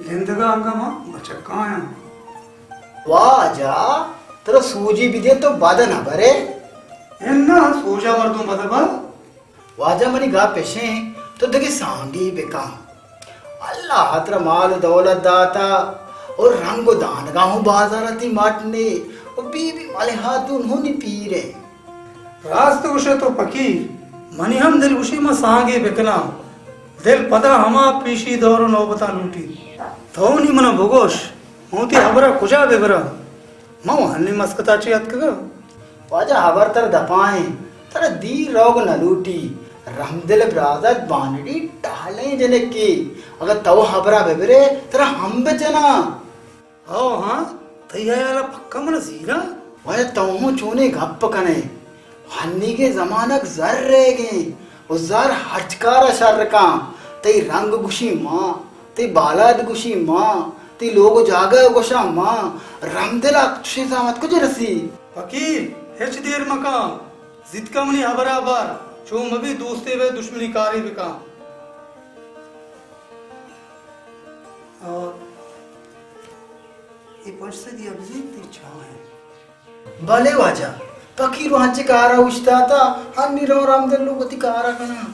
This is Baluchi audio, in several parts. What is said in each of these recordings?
زندگا انگا ما بچکایاں۔ واجہ، ترا سوجی بدے تو بد نہ برے۔ اناں، سوجا مردم بد بر۔ واجہ، منی گپ اشیں، تو دگہ سانگے بکن۔ اللہ ترا مال و دولت داتا و رنگ و دانگا ہوں بازارا تی مٹ نے و بی بی ملہاتون ہوں نی پیرے۔ راست گوشے تو پکیر، منی ہم دل گوشی ما سانگے بکناں۔ دل پدا ہما پیشی دور و نوبتا لوٹی۔ تو نی منا بگوش، ہوں تی ہبرا کجا ببراں؟ من و ہنی مسکتا چی اتکگاں۔ واجہ، ہبر ترا دپائیں، ترا دیر روگ نہ لوٹی۔ رحمدل برازت بانڑی ٹہلیں جنکے، اگاں تو ہبرا ببرے، ترا ہم بجناں۔ ہو ہاں، تئی ہیالا پکا من زیراں۔ واجہ، تو ہوں چونیں گپ کنے؟ ہنیگیں زمانگ زر رہگیں و زر ہرچ کارا شر کاں۔ تئی رنگ گوشی ماں، تئی بالاد گوشی ماں، تئی لوگ و جاگہ گوشاں ماں، رحمدل ء چشیں زحمت کجا رسی؟ پکیر، ہچ دیر مکاں، زیتکا منی ہبرا بر، چو مبی دوستے بے دشمنی کارے بکاں۔ اور اے پنچ سدی ء بزین تئی چاہ ہیں۔ بلے واجہ، پکیر و انچیں کارا اوشتاتا، ہنی رو رحمدل لوگ وتی کارا کناں۔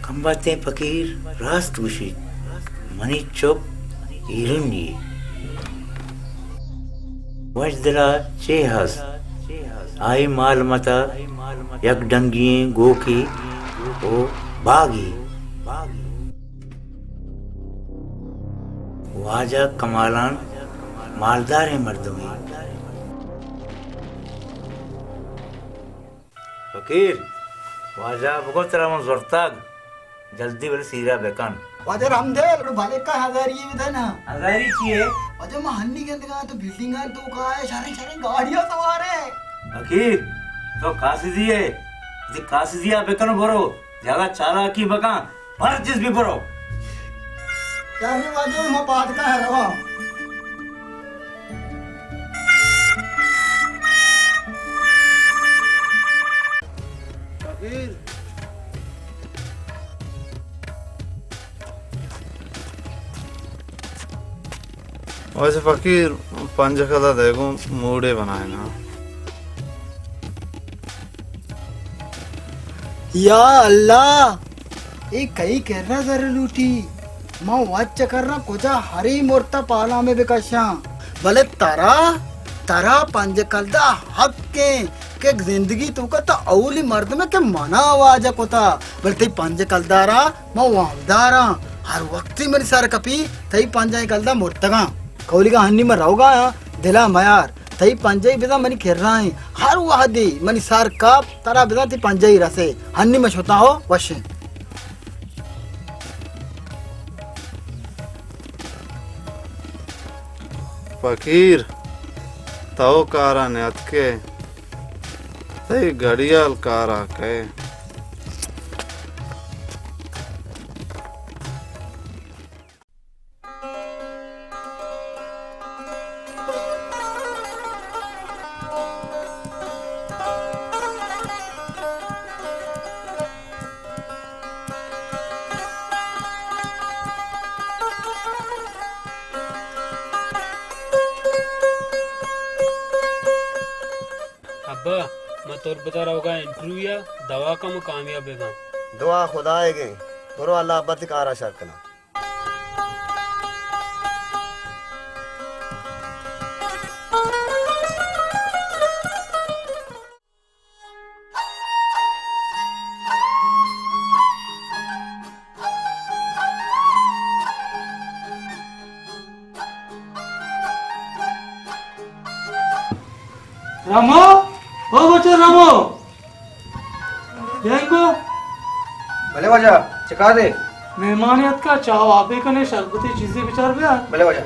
کمباتیں پکیر راست گوشیت، منی چک ایرنی یے۔ وشدل ء چے ہست؟ آئی مال متا یک ڈنگی ئیں گوکے و باگے۔ واجہ کمالان مالداریں مردمے۔ فقیر، واجہ بگو ترا من زرتگ، جلدی بلے سیرا بکن۔ واجہ رحمدل، گڑا بلے کا ہزاری بدے نا۔ ہزاری چیے؟ واجہ ما ہنی گندگا تو بلڈنگ آن تو کا ہے، شریں شریں گاڑیاں سوار ہے۔ فقیر، تو قاصدی ہے، دی قاصدی آ بکن برو، زیادہ چالاکی بکن۔ ہر چیز بہ برو۔ چارمی واجہ ما پاد کا ہے رواں۔ ویسے فقیر، پنجاہ کلدار دے گوں موڑے بنائے نا۔ یا اللہ، اے کئی کرا زر لوٹی؟ من وت چکراں کجا ہرے مرتا پالا میں بکشاں۔ بلے ترا، ترا پنجاہ کلدار حق ایں کہ زندگی توکا تو اولی مردم ئے کہ منا واجہ کتا۔ بلے تئی پنجاہ کلدارا من وامداراں، ہر وقتی منی سر کپی، تئی پنجاہیں کلدار مرتگاں۔ کولیگا ہنی من روگا آں، دلا میار، تئی پنجاہی بزاں منی کرا ایں۔ ہر وہدی منی سر کپ، ترا بزاں تئی پنجاہی رسے۔ ہنی من شتاں ہو، وشیں۔ فقیر، تو کارا نیاتکے، تئی گڑیال کارا کئے۔ ابا، من تربت ء روگا انٹرویو ء، دعا کن من کامیاب بباں۔ دعا خدائیگ انت، برو اللہ ابا تئی کارا شر کناں۔ رمو، او بچو رمو۔ جنگو۔ بلے واجہ، چکار دے؟ مہمانے اتکا، چاہ و آپے کنے، شربتے چیزے بچار بیار۔ بلے واجہ۔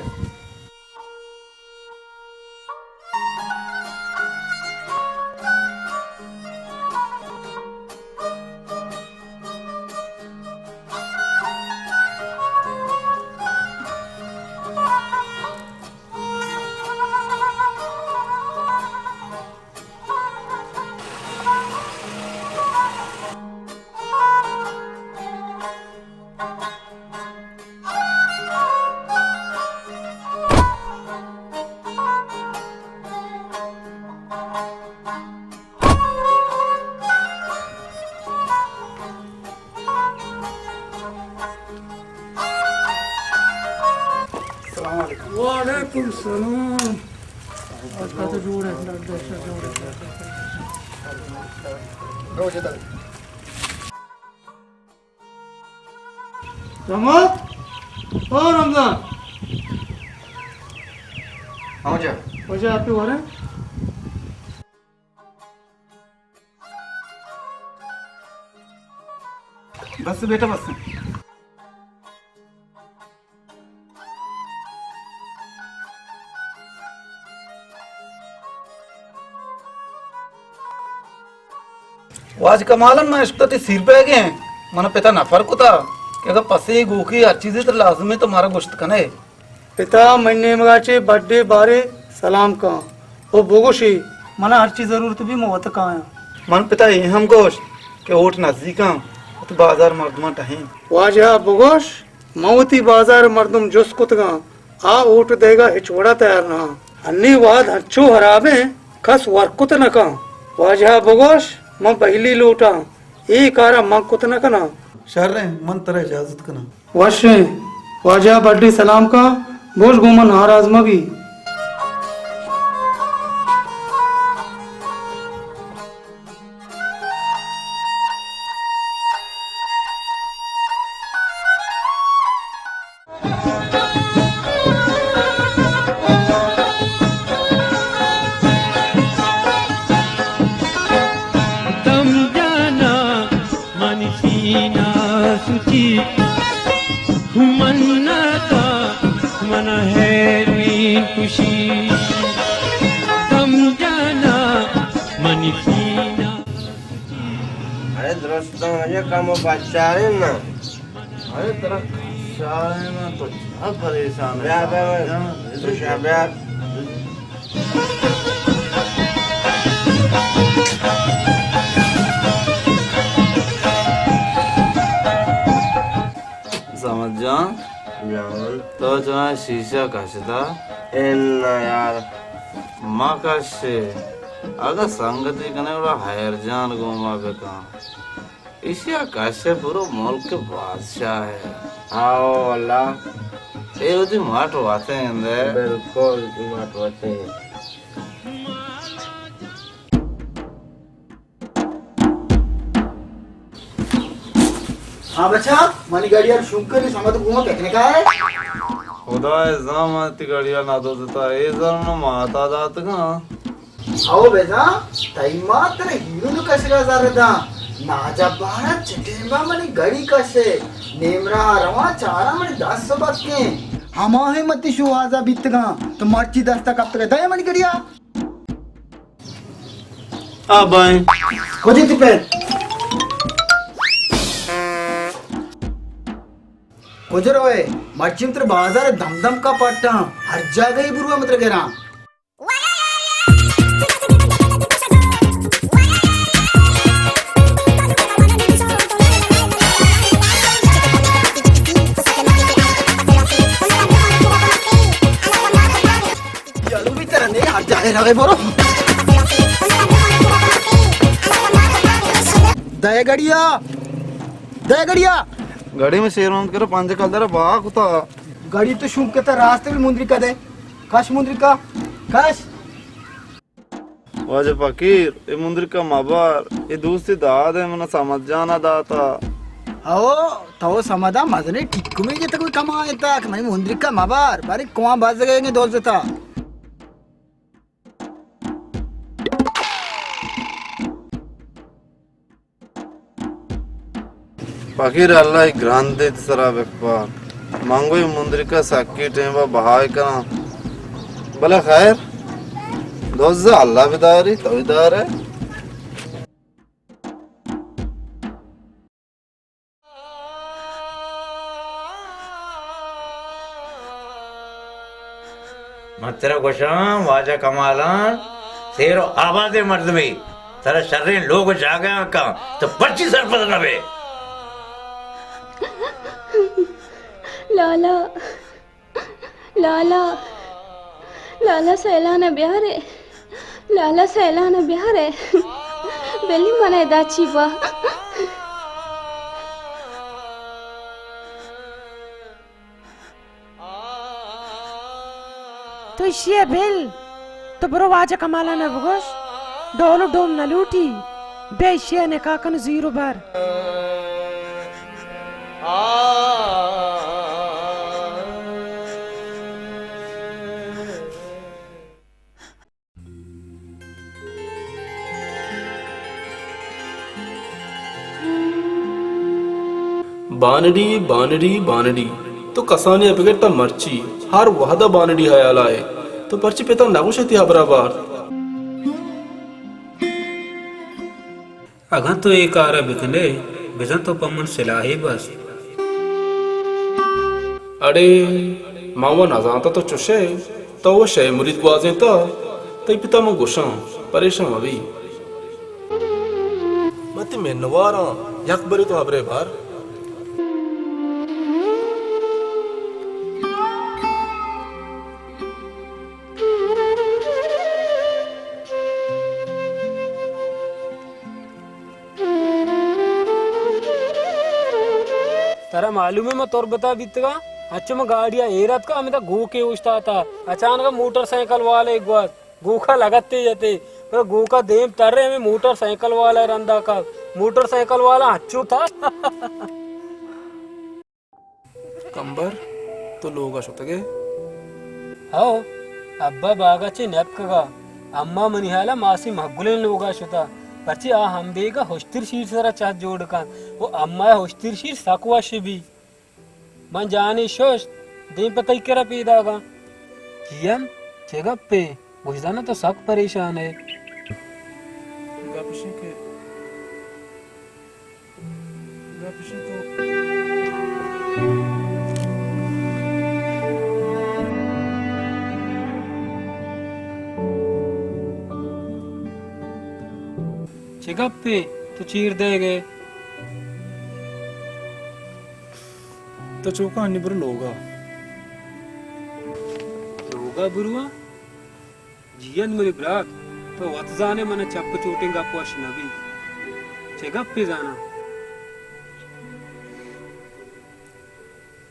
وعلیکم السلام۔ رحمت، او رمضان۔ ہاں جا۔ واجہ آپ ورے۔ بس بیٹا، بس۔ واجہ کمالان، من اشکتا تئی سیر بیگے ہیں۔ من پتا نفر کتا کہ اگر پسے گوکے ہر چیزے تر لازم ہے تو مارا گوشت کنے۔ پتا، من نیمگا چے بڈے بارے سلام کن و بگوشی، منا ہرچی ضرورت بی من وت کایاں۔ من پتا اے ہم گوشت کہ ووٹ نزیکاں، وتی بازار مردماں ٹہین۔ واجہ بگوش، من وتی بازار مردم جست کتگاں، آ ووٹ دئیگا ہچ وڑا تیار نہ آں۔ ہنی وہد ہنچو ہرابیں، کس ورکت نہ کن۔ واجہ بگوش، من بہلی لوٹاں، اے کارا من کت نہ کناں۔ شریں، من ترا اجازت کناں۔ وشیں، واجہ بڈی سلام کا، بوش گوں من ناراض مہ بی۔ دم جانا منی سینہ سوچی، منتا من حیرین کشی۔ دم جانا منی سینہ۔ ارے درستاں، مجھے کم و بچارے نا۔ ارے ترا شاہ نا تو چا پریشان ہے؟ بیا، بیا، بیا۔ جان، تو شاہ بیا۔ صمد جان، جان۔ تو چنا شیشہ کشتا؟ انا یار۔ ما کشے۔ اگا سنگتی کنے گڑا حیر جان گوما بکن۔ ایشی ء کش ء پورو ملک ء بادشاہ ء۔ ہاؤ اللہ۔ اے وتی مٹ واتیں اندے۔ بالکل، مٹ واتیں۔ ہاں بچا، منی گاڑی ء شوم کن، سمد گوما پکنک ء۔ خدا ء زان من تئی گاڑی ء نہ دزتا، اے زر نہ ماتا داتگاں۔ او بزاں، تئی مات ترا ہیرو نو کشگا زر داں۔ ناجبارا چٹیما منی گڑی کشے۔ نیم راہ رواں چاراں منی دست سبکیں۔ ہما ہمتی شوہازا بیتگاں۔ تو مرچی دستا کپتگے۔ دے منی گڑیا۔ آ بائیں۔ کجی تی پہ؟ کجا روئے؟ مرچی متر بازار دم دم کا پٹاں۔ ہر جاگہ ہی برو متر گراں۔ چلو بھی ترا نہیں، ہر جاگہ روے برو۔ دے گڑیا، دے گڑیا۔ گڑی میں شیر محمد کرا پنج کلدار با کتا۔ گڑی تو شوم کتا، راست بھی مندری کا دے۔ کش مندری کا، کش۔ واجہ فقیر، اے مندرکا مبر، اے دوستی داد ء منا سمد جان ء داتا۔ ہو، تو سمدا مزنیں ٹکمے جتگ، کوئی کمائے تک، منی مندرکا مبر، بارے کواں بزگیں دوزتا۔ فقیر، اللہ ء گران دیت سرا بکپار۔ من گوئی مندرکا سکی ٹیم ء بہائے کناں۔ بلے خیر، دوز اللہ بداری، تو دارے۔ من ترا گوشاں، واجہ کمالان، سیر و آبادیں مردمے، ترا شریں لوگ و جاگہاں کن، تو پرچی سرپد نہ بے؟ لالا، لالا، لالا سیلان ء بیارے، لالا سیلان ء بیارے، بلی من ادا چی با۔ تو ایشی ءَ بل، تو برو واجہ کمال ءَ نہ بگوش، ڈول ءُ ڈوم نہ لوٹی، بیا ایشی ءَ نکاح کن زیر ءُ بر۔ بانڑی، بانڑی، بانڑی، تو کسانی ءَ بگر تاں مرچی ہر وہد ءَ بانڑی ہیال ءَ ئے۔ تو پرچی پت ءَ نہ گوش ئے تئی ہبر ءَ بارت؟ اگاں تو اے کار ءَ بکن ئے، بزاں تو پہ من سلاہے بس۔ اڑے، من وَ نزانتہ تو چش ئے، تو وَ شے مرید گوازینتہ، تئی پت ءَ من گوشاں، پریشان مہ بی۔ من تئی منواراں، یک برے تو ہبرے بار۔ ترا معلوم ہے، ما تربتا بیتگا، اچھا ما گاڑی ءَ ایر اتکا، ہمیں تا گوکے اوشتاتا، اچانک موٹر سائیکل والے گوات، گوکا لگتے جتے، پر گوکا دیم تر رہے، ہمیں موٹر سائیکل والا رندا کا، موٹر سائیکل والا اچو تھا۔ کمبر، تو لوگ ءَ شتگ ئے؟ ہو، ابا باگ ءَ چہ نیپکگ ءَ، اما منی ہیال ءَ ماسی مھگلیں لوگ ءَ شتہ، پرچے آ ہمبیگ ءَ ہشتر شیر سرا چہ جوڑ کنت، و اما ءَ ہشتر شیر سک وش بی۔ من جانے ششت، دیم پہ تئی کرا پیداگ آں۔ جیئند، چے گپے؟ گوش دانا تو سک پریشان ئے۔ گپ اش انت کہ چے گپے؟ تو چیر دئیگ ئے؟ تو چوکا انی برو لوگا۔ لوگا برواں؟ جیئند منی برات، تو وت زانے من چپ چوٹیں گپ وش نہ بیت۔ چے گپے زاناں؟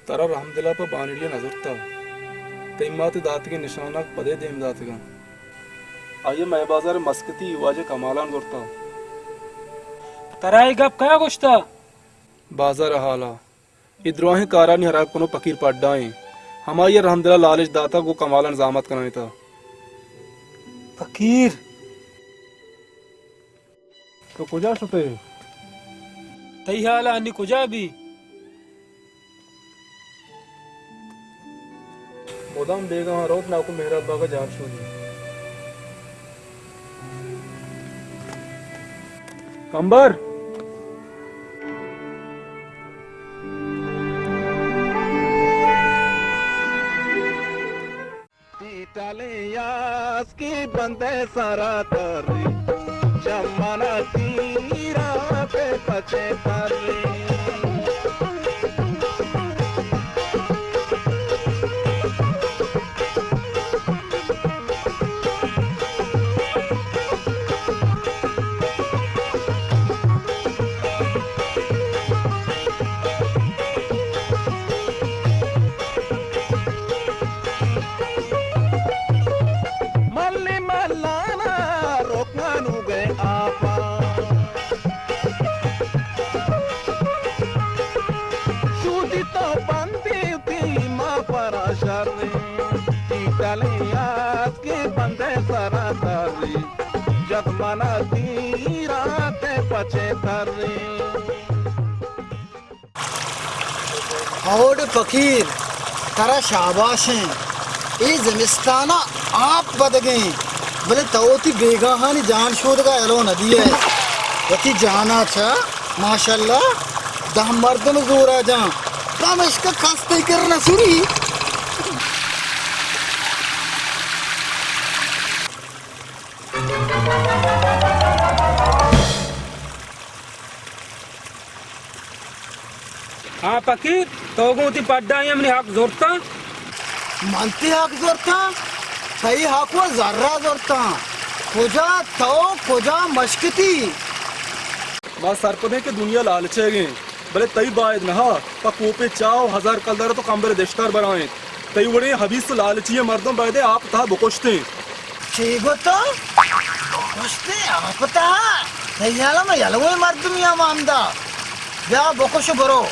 ترا رحمدل ءَ پہ بانڑی ءَ نہ زرتہ۔ تئی مات ءِ داتگیں نشانگ پدے دیم داتگ انت۔ آئی ءَ مئے بازار ءِ مسکتی واجہ کمالان زرتہ۔ ترا اے گپ کئے گوشتہ؟ بازار ءِ ہال ءَ۔ اے دراہیں کارانی ہراب کنوک پکیر پڈا ایں۔ ہمائی ءَ رحمدل ءَ لالچ داتگ گوں کمالان زامت کنائینتہ۔ پکیر! تو کجا شت ئے؟ تئی ہیال ءَ انی کجا بی؟ مدام بیگاہ ءَ روت ناکو مہراب باگ ءَ جان شودی۔ کمبر! ٹیٹالیں یاسکی بندے سرا تری، چمنا تیرا پہ پچے تری۔ ملی ملانا رکنانوگے آپا، شودی تو بندی تئی ما پرا شریں، ٹیٹلیں یاسکی بندے سرا تری، جت منا تیرا تے پچے تری۔ ہئوڑ پکیر، ترا شاباش ایں۔ اے زمستان ءَ آپ بدگیں، بلے تو وتی بیگاہانی جان شودگ ءَ یلو نہ دیئے۔ وتی جان ءَ چہ ماشاءاللہ دہ مردم زور ءَ جان، پمشکا کس تئی کر نہ سری۔ ہاں پکیر، تو گوں وتی پڈائیاں منی حق زرتاں؟ من تئی حق زرتاں؟ تئی حق و زرا زرتاں۔ کجا تو، کجا مشکتی؟ ما سرپدیں کہ دنیا لالچیگیں، بلے تئی باید نہ ہا پہ کوپے چاہ و ہزار کلدار تو کمبر دشتار برائیں۔ تئی وڑیں حبیث و لالچی مردم باید آپ تہا بکشتیں۔ چے گوتو؟ کشتیں آپ تہا؟ تئی حیالا من یلویں مردمی آں ماندا؟ بیا بکش و برو۔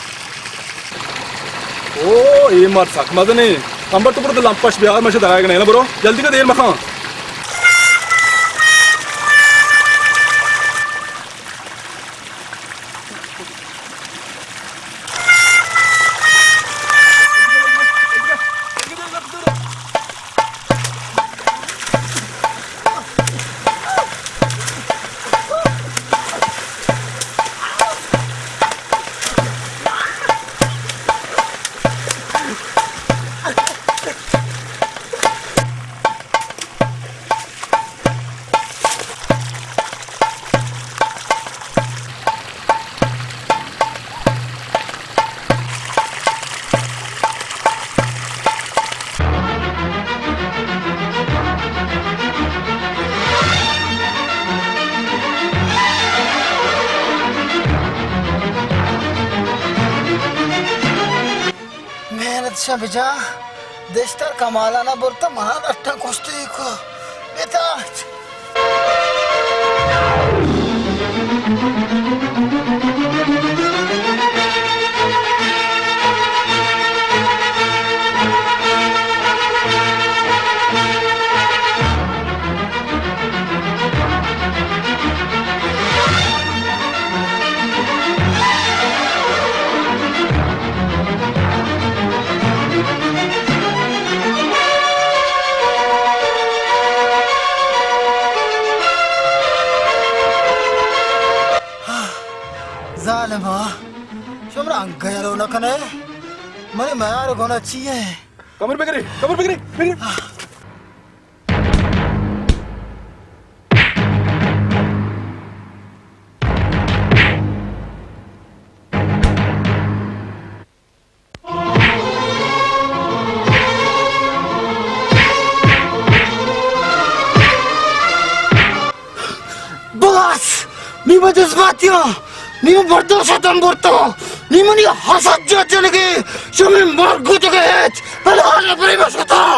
او، اے مرد سک مزنیں۔ امبر تو برو تو لمپش بیار، من شہ درائگ نہ، برو۔ جلدی کن، دیر مکن۔ محنت شاں بجا، دشتر کمالا نہ برتا، منا لٹاں کشتی کو۔ بتاچ۔ ظالما، شمرا انگہ یلو نہ کنے؟ منی میار گناہ چی ہے؟ کمر بگرے، کمر بگرے، بگرے۔ بس! نی من جذباتی آں، نی من برداشت ءَ دم برتگ آں، نی منی حسد جت جنگی، شمئے مرگ گوتگ ءَ ہچ بلال ءَ پریما شتاں۔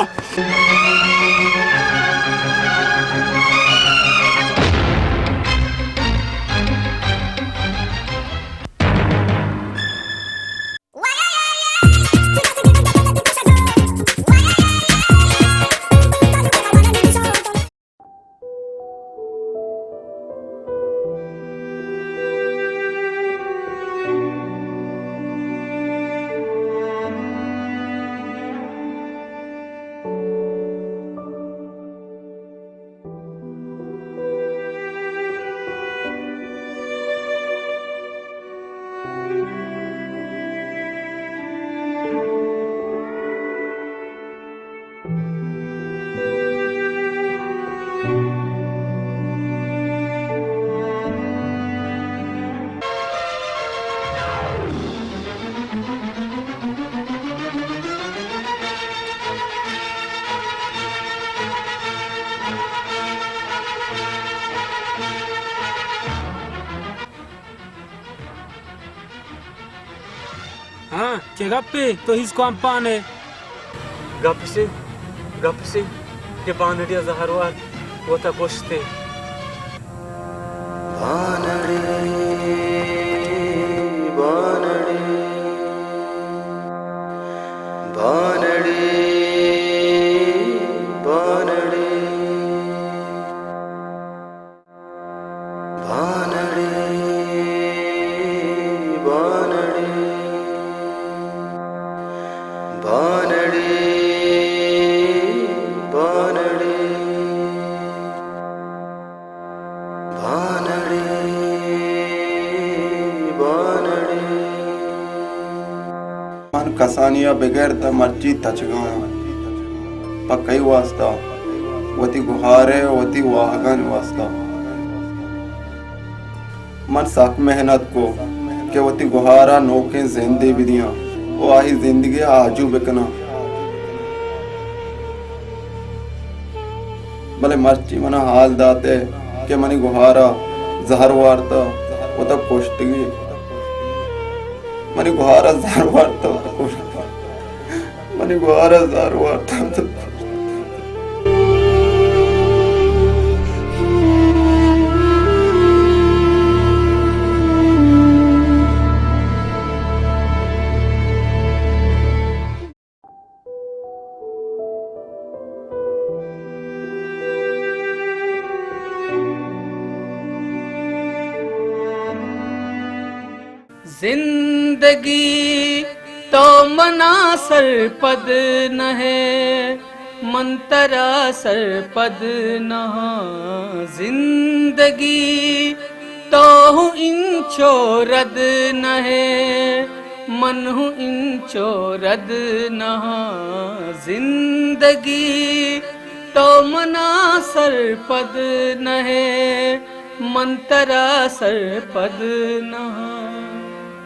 ہاں، چے گپے؟ تو ہیس کمپان ئے؟ گپ اش انت، گپ اش انت کہ بانڑی ءَ زہر وارت، وت ءَ کشتے۔ بانڑی، بانڑی، بانڑی، بانڑی۔ بانڑی، بانڑی، بانڑی، بانڑی، بانڑی، بانڑی۔ من کسانی ءَ بگر تہ مرچی تچگاں آں۔ پہ کئی واستا؟ وتی گہار ءُ وتی واہگانی واستا۔ من سک محنت کو کہ وتی گہار ءَ نوکیں زندے بدیاں ءُ آئی زندگی ءَ آجو بکناں۔ بلے مرچی من ءَ حال دات ئے کہ منی گہار ءَ زہر وارت ءُ وت ءَ کشتگی۔ منی گہار ءَ زہر وارت ءُ وت ءَ کشت۔ منی گوار ءَ زار وارتنت۔ زندگی، تو منا سرپد نہ ئے، من ترا سرپد نہ آں۔ زندگی، تو ہوں انچو رد نہ ئے، من ہوں انچو رد نہ آں۔ زندگی، تو منا سرپد نہ ئے، من ترا سرپد نہ آں۔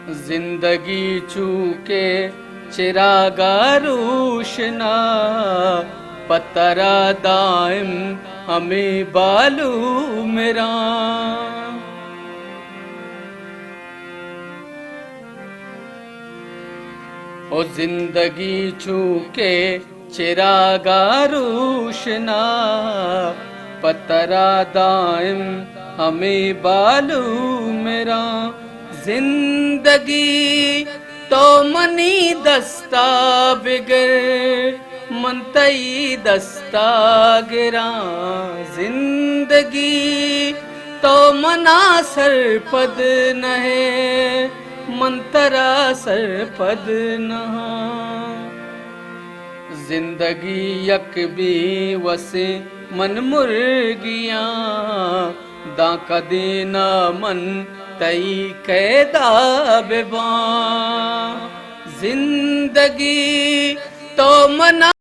زندگی چو کہ چراگ ءَ روشنا، پہ ترا دائم ہمے بالو مراں۔ او زندگی چو کہ چراگ ءَ روشنا، پہ ترا دائم ہمے بالو مراں۔ زندگی، تو منی دست ءَ بگر، من تئی دست ءَ گراں۔ زندگی، تو منا سرپد نہ ئے، من ترا سرپد نہ آں۔ زندگی یک بے وسیں من مرگیاں، داں کدی نہ من تئی قید ءَ بباں۔ زندگی، تو منا